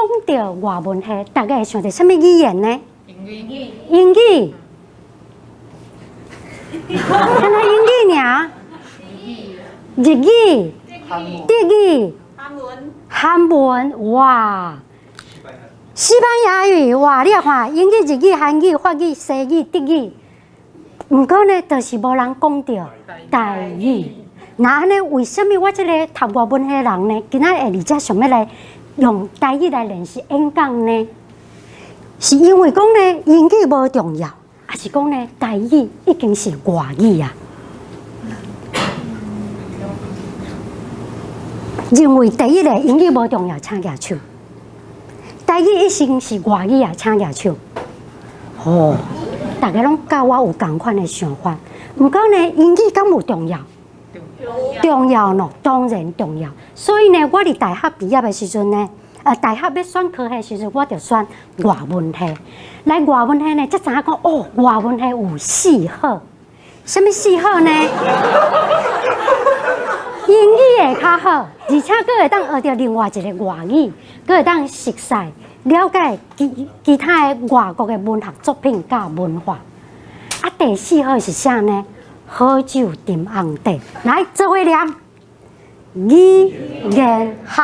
講著外文系，大家會想著啥物語言呢？英語。英語。敢若英語爾？日語、德語、韓文。韓文，哇！西班牙語，哇！你也看，英語、日語、韓語、法語、西語、德語，毋過呢，就是無人講著台語。那按呢，為啥物我這个讀外文系的人呢，今仔會佇遮想欲來用台語來練習演講呢？是因為講呢，英語無重要，抑是講呢，台語已經是外語啊？認為第一个英語無重要，請舉手。台語已經是外語啊，請舉手。哦，大家攏佮我有仝款的想法。毋過呢，英語敢有重要？重要喏，當然重要。所以呢，我佇大學畢業的時陣呢，大學欲選科系的時陣，我就選外文系。來外文系呢，才知影講哦，外文系有四好。啥物四好呢？英語會較好，而且閣會當學著另外一个外語，閣會當熟悉了解其其他的外國的文學作品佮文化。啊，第四好是啥呢？好酒沉甕底，來做伙念語言學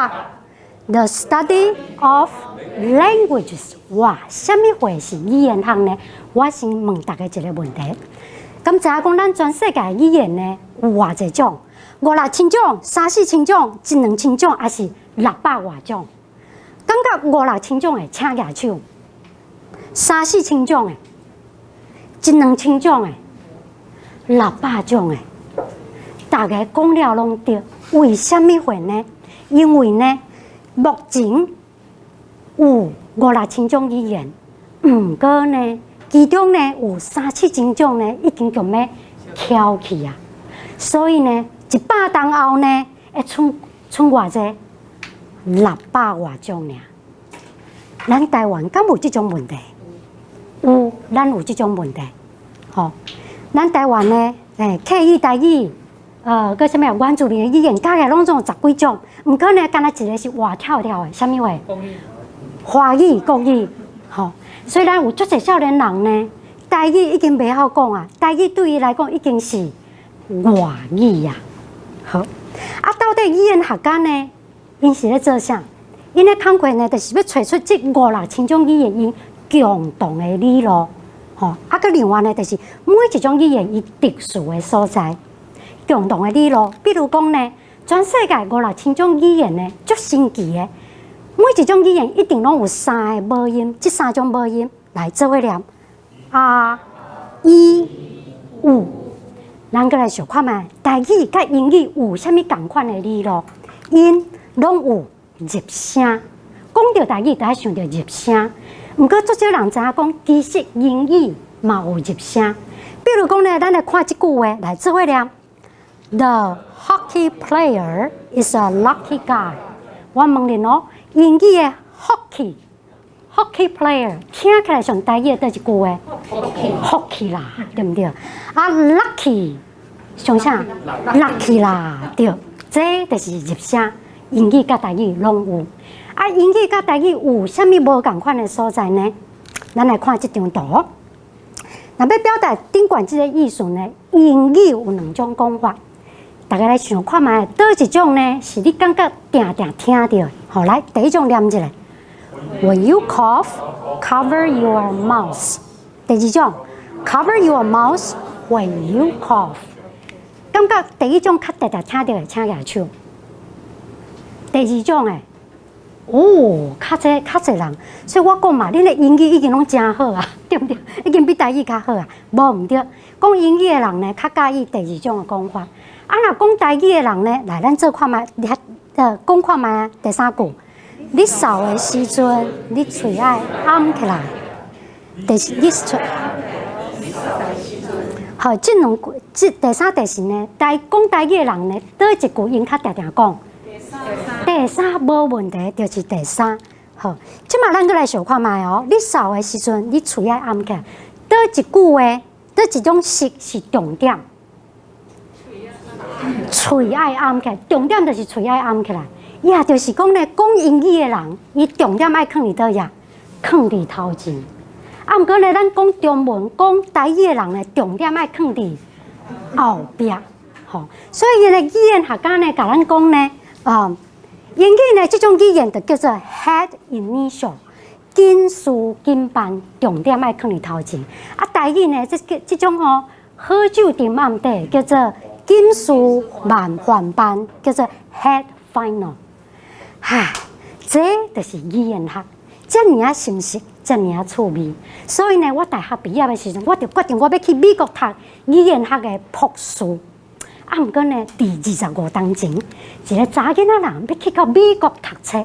，The study of languages。哇，啥物貨是語言學呢？我先問大家一个問題。敢知影講咱全世界語言呢有偌濟種？五六千種、三四千種、一兩千種，抑是六百外種？感覺五六千種的，請舉手；三四千種的，一兩千種的，六百種的，大家講了攏對。為啥物會呢？因為呢，目前有五六千種語言，毋過呢，其中呢有三四千種呢已經共欲消去啊。所以呢，一百冬後呢，會賰賰偌濟？六百外種爾。咱台灣敢有這種問題？有，咱有這種問題。吼，咱台灣呢，客語、台語，閣啥物原住民的語言，加起來攏總有十幾種。毋過呢，干焦一个是活跳跳的，啥物話？華語、國語，吼。所以咱有足濟少年人呢，台語已經袂曉講啊，台語對伊來講已經是外語啊。好，啊，到底語言學家呢，𪜶是咧做啥？𪜶咧工課呢，就是欲揣出這五六千種語言𪜶共同的理路，吼。啊，閣另外呢，就是每一種語言伊特殊的所在，共同的理路。比如講呢，全世界五六千種語言呢，足神奇的。每一種語言一定攏有三个母音，這三種母音來做伙念啊、E、U。咱閣來想看覓，台語佮英語有啥物仝款的理路？𪜶攏有入聲，講著台語，就愛想著入聲。毋過足少人知影講，其實英語嘛有入聲。比如講呢，咱來看這句話，來做伙念：The hockey player is a lucky guy。我問恁哦，英語的 hockey，hockey player 聽起來像台語的佗一句話？hockey 啦，對毋對？啊，lucky 像啥？lucky 啦，對，這就是入聲。英語佮台語攏有。啊，英語佮台語有啥物無仝款的所在呢？咱來看這張圖。若欲表達頂懸這个意思呢，英語有兩種講法。大家來想看覓，佗一種呢？是你感覺定定聽著的。好，來，第一種念一下。When you cough, cover your mouth。第二種，cover your mouth when you cough。感覺第一種較定定聽著的，請舉手。第二種的，哦，較濟較濟人，所以我講嘛，恁的英語已經攏誠好啊，對毋對？已經比台語較好啊，無毋對。講英語的人呢，較佮意第二種的講法。啊，若講台語的人呢，來，咱做看覓，講看覓第三句。你嗽的時陣，你喙愛掩起來。第四，你喙。好，這兩句，這第三、第四呢，講台語的人呢，佗一句𪜶較定定講？第三無問題，就是第三。好，這馬咱閣來想看覓哦。你嗽的時陣，你喙愛掩起來。佗一句話，佗一種式是重點？喙愛掩起來，重點就是喙愛掩起來。也就是講呢，講英語的人，伊重點愛囥佇佗位？囥佇頭前。啊，毋過呢，咱講中文、講台語的人呢，重點愛囥佇後壁。吼，所以呢，語言學家呢，共咱講呢，啊，英語呢，這種語言就叫做 head initial，緊事緊辦，重點愛囥佇頭前。啊，台語呢，這種吼，好酒沉暗底，叫做緊事慢緩辦，叫做 head final。哈，這就是語言學，遮爾仔深實，遮爾仔趣味。所以呢，我大學畢業的時陣，我就決定我欲去美國讀語言學的博士。啊，毋過呢，佇25冬前，一个查囡仔人欲去到美國讀冊，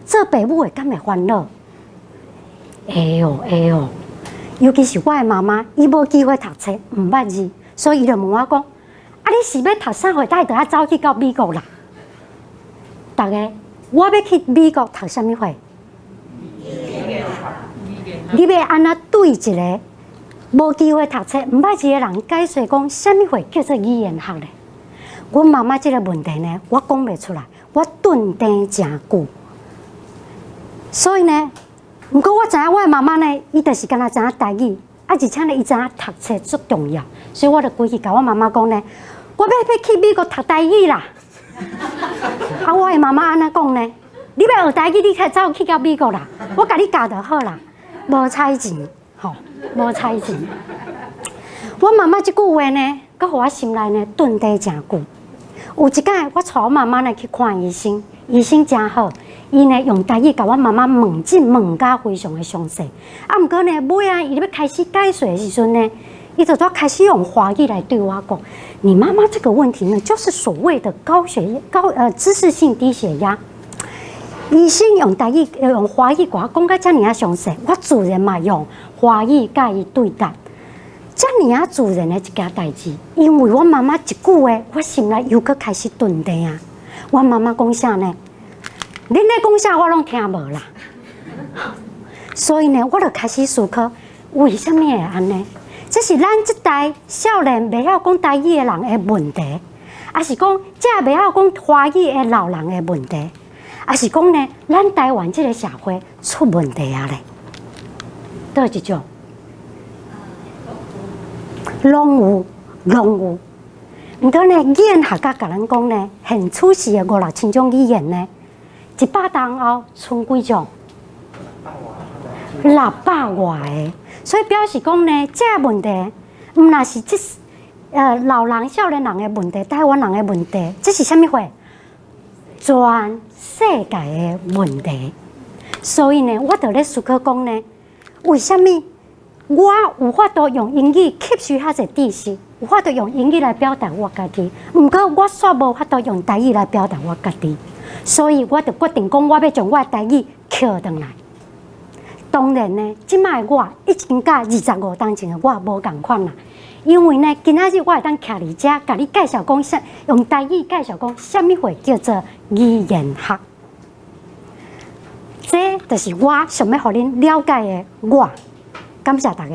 做爸母的敢會煩惱？會哦，會哦。尤其是我的媽媽，伊無機會讀冊，毋捌字，所以伊就問我講：啊，你是欲讀啥貨？才會著愛走去到美國啦？逐家，我欲去美國讀啥物貨？你欲按怎對一个無機會讀冊、毋捌字的人解說講，啥物貨叫做語言學咧？阮媽媽這个問題呢，我講袂出來，我頓定誠久。所以呢，毋過我知影我的媽媽呢，伊就是敢若知影台語，啊，而且呢，伊知影讀冊足重要，所以我就規氣共我媽媽講呢，我欲去美國讀台語啦。啊，我的媽媽按怎講呢？你欲學台語，你較走去到美國啦，我共你教就好啦，無彩錢，吼，無彩錢。我媽媽這句話呢，閣予我心內呢頓底誠久。有一擺，我帶我媽媽呢去看醫生，醫生誠好，伊呢用台語共阮媽媽問診問甲非常的詳細。啊，毋過呢，尾仔伊欲開始解說的時陣呢，伊就拄開始用華語來對我講：你媽媽這個問題呢，就是所謂的高血壓、高姿勢性低血壓。醫生用台語、用華語共我講甲遮爾仔詳細，我自然嘛用華語共伊對答。遮爾仔自然的一件代誌，因為我媽媽一句話，我心內又閣開始頓定啊。我媽媽講啥呢？恁咧講啥，我攏聽無啦。所以呢，我就開始思考，為啥物會按呢？這是咱這代少年袂曉講台語的人的問題，抑是講這袂曉講華語的老人的問題，抑是講呢，咱台灣這个社會出問題啊咧？佗一種？攏有，攏有。毋過呢，語言學家共咱講呢，現處世的五六千種語言呢，100冬後賰幾種？600外个。所以表示講呢，這个問題毋若是這老人、少年人的問題，台灣人的問題，這是啥物貨？全世界的問題。所以呢，我就咧思考講呢，為啥物我有法度用英語吸收遐濟知識，有法度用英語來表達我家己，毋過我煞無法度用台語來表達我家己，所以我就決定講，我欲將我的台語抾轉來。當然呢，這擺的我已經佮25冬前的我無仝款啦，因為呢，今仔日我會當徛佇遮，共你介紹講啥，用台語介紹講啥物貨叫做語言學。這就是我想欲予恁了解的我。感謝大家。